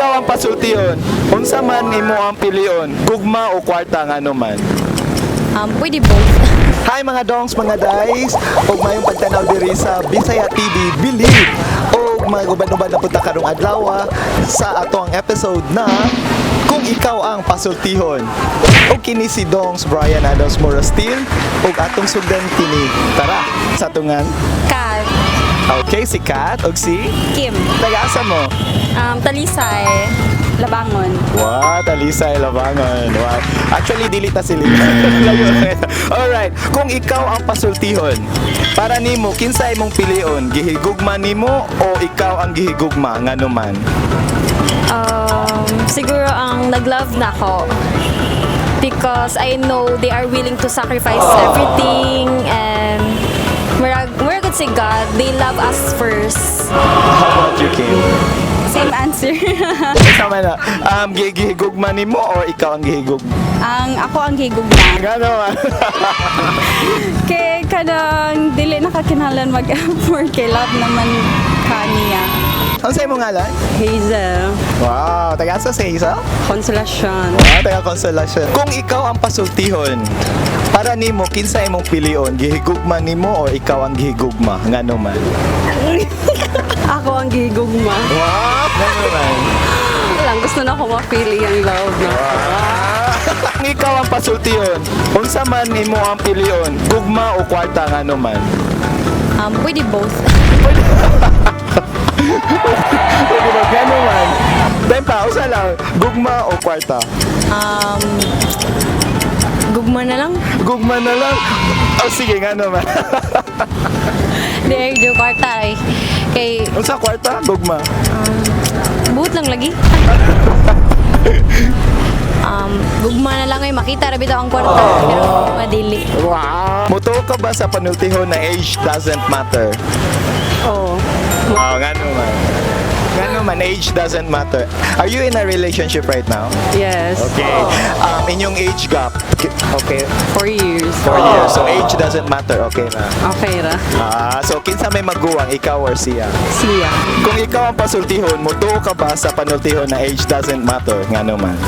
Ikaw ang pasultihon, unsa man imo ang pilion, gugma o kwarta, ngano man? Pwede both. Hi mga dongs, mga days, ug mayong pagtanaw diri sa Bisaya TV Believe. Og mga uban-uban na punta karong adlaw sa ato ang episode na Kung Ikaw ang Pasultihon. Og kini si Dongs Brian Adams Morastil ug atong sugdan kini. Tara, sa tungan. Kat. Okay, si Kat ug si Kim. Taga-asa mo? Talisay. Labangon. Wow, Talisay, Labangon. Wow. Actually, dili ta sila. Layo na. Alright, kung ikaw ang pasultihon, para nimo, kinsa imong pilion, gihigugma nimo o ikaw ang gihigugma, ngano man? Siguro ang nag-love na ako. Because I know they are willing to sacrifice everything and murag si God, they love us first. How about you, Kim? Same answer. Tama na. Gihigugma nimo o ikaw ang gihigugma? Ang ako ang gigugma. Ngano man? Kay kanang dili nakakinahanglan mag-effort kay love naman kaniya. Ang sa imong ngalan? Hazel. Wow, taga asa si Hazel? Consolacion. Wow, taga Consolacion. Kung ikaw ang pasultihon, para nimo, kinsa imong pilion, gihigugma nimo o ikaw ang gihigugma, ngano man? Ako ang gigugma. Wow! Ngano man? Lang, gusto na ako ma-feel yung love na. Kung ikaw ang pasultihon, unsa man imo ang pilion, gugma o kwarta, ngano man? Pwede both. Pwede ba? Ngano man? Then pa, usa lang, gugma o kwarta? Gugma na lang. Gugma na lang. Oh, sige, ngano man? Di, di kwarta eh. Kay, Unsa kwarta? Gugma. buot lang lagi. Gugma na lang ay makita ra bitaw ang kwarta pero madili. Wow! Mutuo ka ba sa panultihon na age doesn't matter? Oo. Wow, ngano man? Ngano man, age doesn't matter. Are you in a relationship right now? Yes. Okay. Inyong age gap, okay, 4 years. 4 years. So age doesn't matter, okay na. Okay ra. Ah, so kinsa may maguwang, ikaw or siya? Siya. Kung ikaw ang pasultihon, mutuo ka ba sa panultihon na age doesn't matter? Ngano man?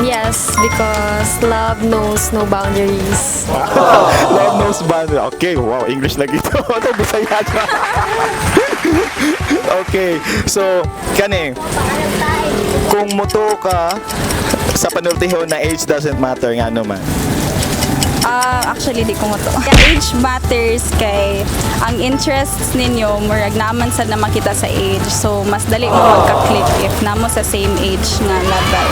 Yes, because love knows no boundaries. Love knows boundaries. Okay, wow, English lagi ito. Ito, Bisaya na. Okay, so, kani, kung mutuo ka sa panultihon na age doesn't matter, ngano man? Ah, actually di ko mo to. Age matters kay ang interests ninyo murag naman sad na makita sa age. So mas dali mo magka-click if namo sa same age nga level.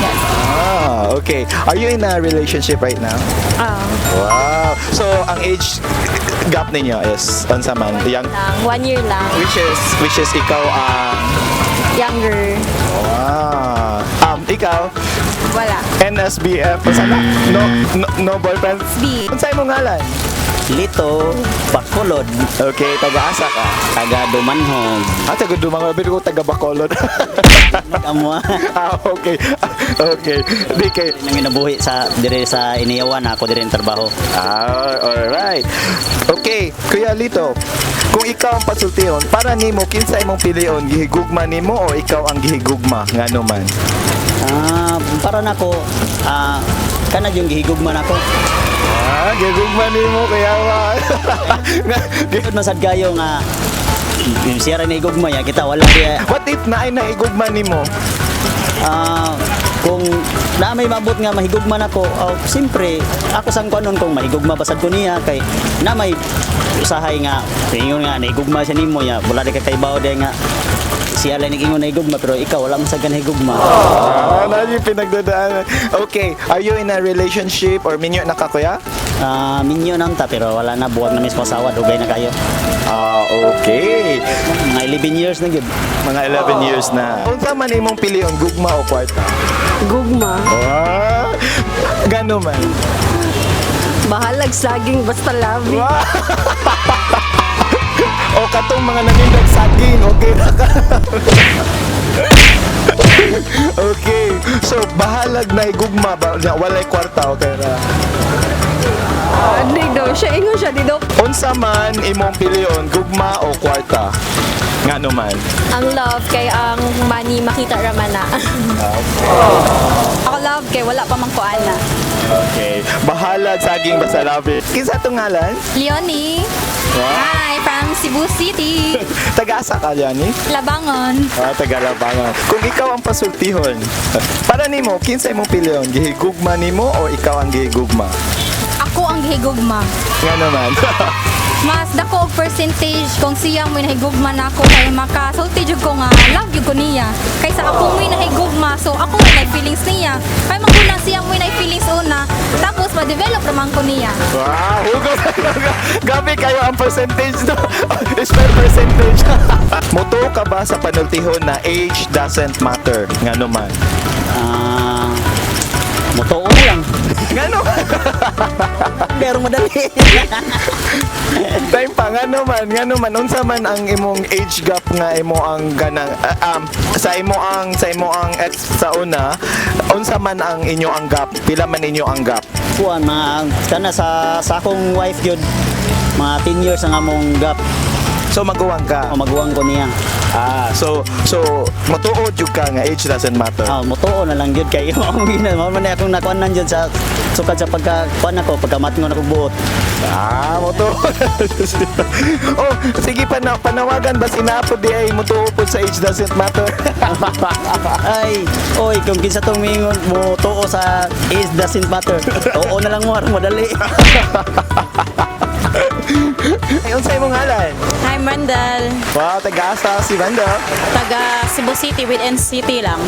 Yes. Ah, okay. Are you in a relationship right now? Ah, Wow. So, ang age gap ninyo is unsa man? Young, lang, 1 year lang. which is ikaw ang Younger. Wow. Ikaw, Wala. NSBF, unsa na? No, no, no boyfriend? B. Unsa imong ngalan? Lito, Bacolod. Okay, taga-asa ka? Taga Dumanhog. Ah, taga Dumanhog, pero ko taga Bacolod. Amo. Ah, okay. Okay. Di kay Nang ginabuhi sa dire sa Iniyawan ako dire ang trabaho. Ah, alright. Okay, Kuya Lito, kung ikaw ang pasultihon, para nimo kinsa imong pilion, gihigugma nimo o ikaw ang gihigugma, ngano man? Ah, para nako kana yung gihigugma nako. Ah, gihigugma nimo kaya ba? Gud masad kayo nga yung siya ra nahigugma ya kita wala diya. What if naay nahigugma nimo? Ah, kung na may mabot nga mahigugma nako, oh, siyempre ako sang kuanon kung mahigugma basad ko niya kay na may usahay nga ingon nga nahigugma siya nimo ya wala di ka kaibaw di nga siya lang nag-ingon nahigugma pero ikaw wala man sad ka nahigugma. Ah, na yung pinagdadaanan. Okay, are you in a relationship or minyo na ka, kuya? Ah, minyo na ta pero wala na buwag na mismo asawa dugay na kayo. Ah, okay. Mga 11 years na gyud. Mga 11 years na. Unsa man imong pilion, gugma o kwarta? Gugma. Ah, gano man? Bahalag saging basta love. Wow! O katong mga nanindag saging, okay na ka? Okay. So, bahalag na igugma ba? Na walay kwarta, okay ra? Di daw siya. Ingon siya, di daw. Unsa man imong pilion, gugma o kwarta? Ngano man? Ang love kay ang money makita ra man na. Ako love kay wala pa man ko ana. Okay. Bahala saging basta love. Kinsa atong ngalan? Leonie. Hi, from Cebu City. Taga-asa ka, Yani? Labangon. Ah, taga Labangon. Kung ikaw ang pasultihon, para nimo, kinsa imong pilion? Gihigugma nimo o ikaw ang gihigugma? Ako ang gihigugma. Nga naman. Mas dako og percentage kung siya mo'y nahigugma na ako kay makasulti jud ko nga love jud ko niya. Kaysa ako mo'y nahigugma, so ako may feelings niya. Kay manguna siya mo'y na feelings una, tapos ma-develop raman ko niya. Wow, hugot. Gabi kayo ang percentage no. Spell percentage. Moto ka ba sa panultihon na age doesn't matter? Nga naman. Ah, motoo na lang. Nga naman. Pero madali. Time pa, nga naman, unsa man ang imong age gap nga imo ang ganang, sa imo ang ex sa una, unsa man ang inyo ang gap, pila man inyo ang gap? Kuan mga kana sa akong wife gyud mga 10 years ang among gap. So maguwang ka. O maguwang ko niya. Ah, so matuod jud ka nga age doesn't matter. Ah, motoo na lang gyud kay mao man mao man akong nakuanan jud sa sukad sa pagka kuan ako pagkamatngon ako buot. Ah, motuo. Oh, sige, panawagan ba sinapo di ay motuo po sa age doesn't matter. Ay, oy, kung kinsa tong mingon mo tuo sa age doesn't matter. Tuo na lang mo aron madali. Ay, unsa imong ngalan? Hi, Mandal. Wow, taga-asa si Vanda. Taga Cebu City within city lang.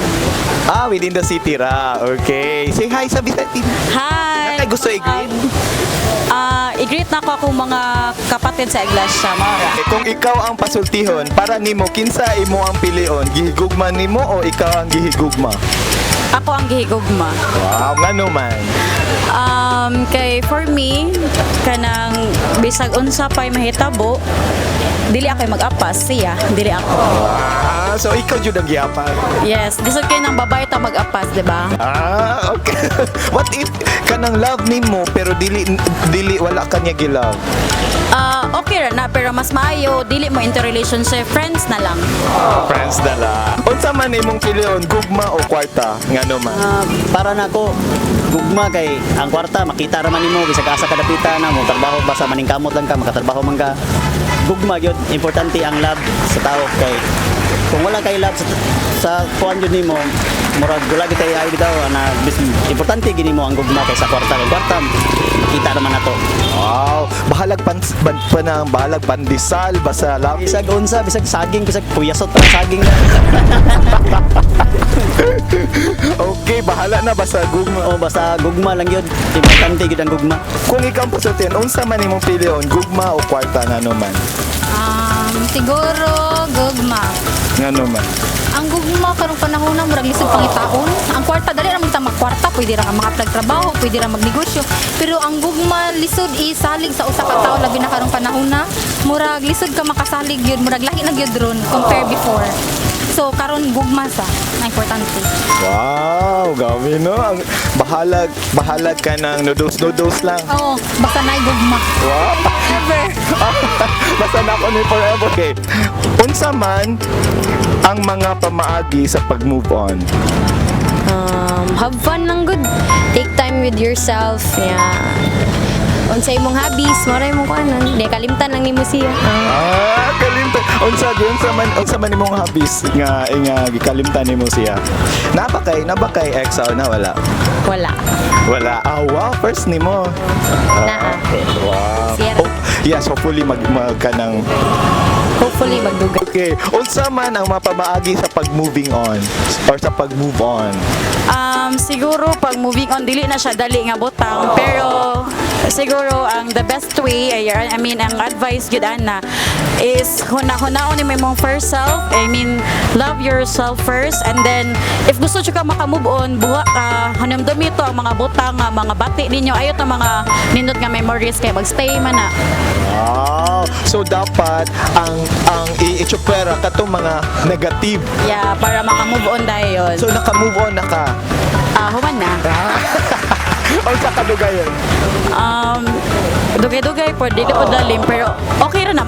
Ah, within the city ra. Okay. Say hi sa Bisaya TV. Hi. Ay, gusto i-greet? I-greet na ko akong mga kapatid sa iglesia, Maura. Eh, kung ikaw ang pasultihon, para nimo kinsa imo ang pilion, gihigugma nimo o ikaw ang gihigugma? Ako ang gihigugma. Wow, ngano man. Kay for me, kanang bisag unsa pa'y mahitabo, dili ako mag-apas siya, dili ako. Ah, so ikaw jud ang giapan. Yes, lisod kay nang babae ta mag-apas, di ba? Ah, okay. What if kanang love nimo pero dili dili wala kanya gilove? Ah, okay ra na pero mas maayo dili mo into relationship, friends na lang. Friends na lang. Unsa man imong pilion, gugma o kwarta? Ngano man? Ah, para nako gugma kay ang kwarta makita ra man nimo bisag asa ka dapita na mo trabaho basta maningkamot lang ka makatrabaho man ka. Gugma gyud, importante ang love sa tao kay kung wala kay love sa kuan gyud nimo murag wala gyud kay ay bitaw na importante gini mo ang gugma kay sa kwarta, kay kwarta makita ra man nato. Wow, bahalag pan, pan, panang bahalag pandesal basta love. Bisag unsa, bisag saging, bisag puyasot pa saging na. Okay, bahala na basta gugma. O basta gugma lang gyud, importante gyud ang gugma. Kung ikaw ang pasultihan, unsa man imong pilion, gugma o kwarta, ngano man? Siguro gugma. Ngano man? Ang gugma karong panahon na murag lisod pangitaon. Ang kwarta dali ra man ta magkwarta, pwede ra ka maka-apply trabaho, pwede ra magnegosyo. Pero ang gugma lisod isalig sa usa ka tawo labi na karong panahon na murag lisod ka makasalig gyud, murag lahi na gyud ron compare before. So karon gugma sa na importante. Wow, gabi no. Ang bahalag bahalag ka ng noodles noodles lang. Oo, basta naay gugma. Wow. Ever. Basta na ako ni forever. Okay. Unsa man ang mga pamaagi sa pag-move on? Have fun lang good. Take time with yourself. Yeah. Unsa imong hobbies, mao ra imong kuanon. Di kalimtan lang nimo siya. Ah, kalimtan. Unsa man imong hobbies nga nga gikalimtan nimo siya? Naba kay ex o na wala? Wala. Wala. Ah, wow, first nimo. Naa. Wow. Sierra. Oh, yes, hopefully mag kanang Hopefully magdugay. Okay, unsa man ang mga pamaagi sa pag-moving on or sa pag-move on? Siguro pag moving on dili na siya dali nga butang pero siguro ang the best way ay, I mean, ang advice gyud ana is huna-hunaon ni imong first self. I mean, love yourself first and then if gusto jud ka maka-move on, buha hanumdumi to ang mga butang nga mga bati ninyo, ayo to mga nindot nga memories kay magstay man na. Wow. So dapat ang i-itsupera katong mga negative. Yeah, para maka-move on dayon. So naka-move on na ka. Ah, human na. Unsa kadugayan? Dugay-dugay po, dili po dalim, pero okay ra na,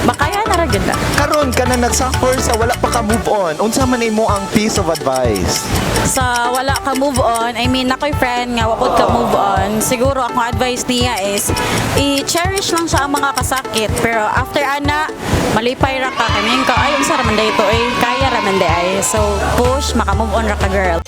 makaya na ra gyud na. Karon ka na nag-suffer sa wala pa ka move on. Unsa man imo ang piece of advice? Sa wala ka move on, I mean, ako'y friend nga wapod ka move on, siguro akong advice niya is, i-cherish lang siya ang mga kasakit, pero after ana, malipay ra ka, kay ka, ay, unsa ra man day to, eh, kaya ra man day ay. So, push, maka-move on ra ka, girl.